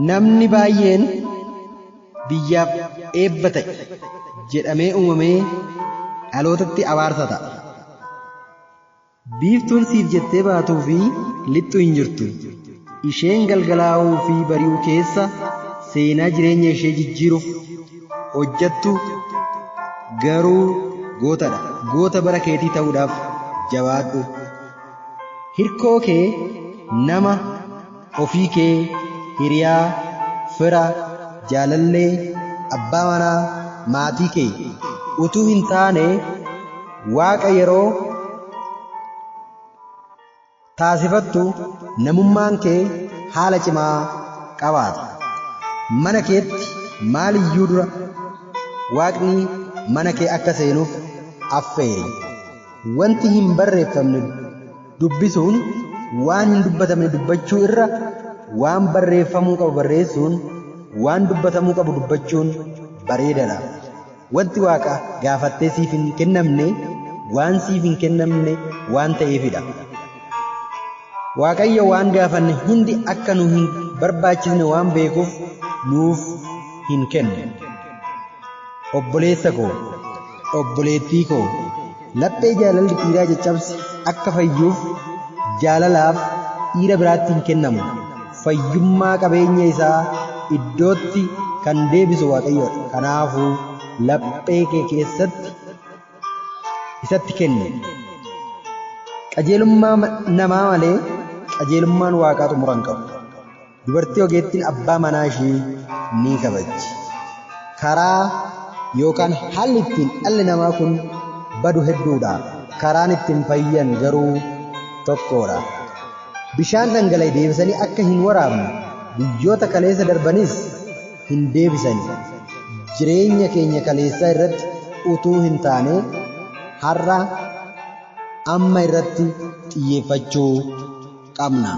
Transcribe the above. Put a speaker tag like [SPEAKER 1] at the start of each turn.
[SPEAKER 1] Namni baay'een biyyaaf eebba ta'e jedhamee uumamee dhalootatti abaarsa ta'a. Biiftuun siif jettee baatuu fi lixxu hin jirtu. Isheen galgalaa'uu fi bari'uu keessa seenaa jireenya ishee jijjiiruuf hojjettu garuu gootadha. Goota bara keetii ta'uudhaaf jabaadhu. Hirkoo kee nama ofii kee hiriyaa, fira, jaalallee, abbaa manaa, maatii kee utuu hin taane Waaqa yeroo taasifattu namummaan kee haala cimaa qabaata. Mana keetti maaliyyuu dura Waaqni mana kee akka seenuuf affeeri. Wanti hin barreeffamne dubbisuun waan hin dubbatamne dubbachuu irra waan barreeffamuu qabu barreessuun waan dubbatamuu qabu dubbachuun bareedaadha. Wanti Waaqa gaafattee siif hin kennamne waan siif hin kennamne waan ta'eefidha. Waaqayyo waan gaafanne hundi akka nu hin barbaachisne waan beekuuf nuuf hin kennu. Obboleessa koo, obboleettii koo, laphee jaalalli dhiiraa caccabse akka fayyuuf jaalalaaf dhiira biraatti hin kennamu. Fayyummaa qabeenya isaa iddootti kan deebisu Waaqayyoodha. Kanaafuu laphee kee keessatti isatti kenni. Qajeelummaa namaa malee qajeelummaan Waaqaa xumura hin qabu. Dubartii ogeettiin abbaa manaa ishee ni kabajji. Karaa yookaan haalli ittiin dhalli namaa kun badu hedduudha. Karaan ittiin fayyan garuu tokkodha. Bishaan dhangala'e deebisanii akka hin waraabne guyyoota kaleessa darbanis hin deebisani. Jireenya keenya kaleessaa irratti utuu hin taane har'a amma irratti xiyyeeffachuu qabna.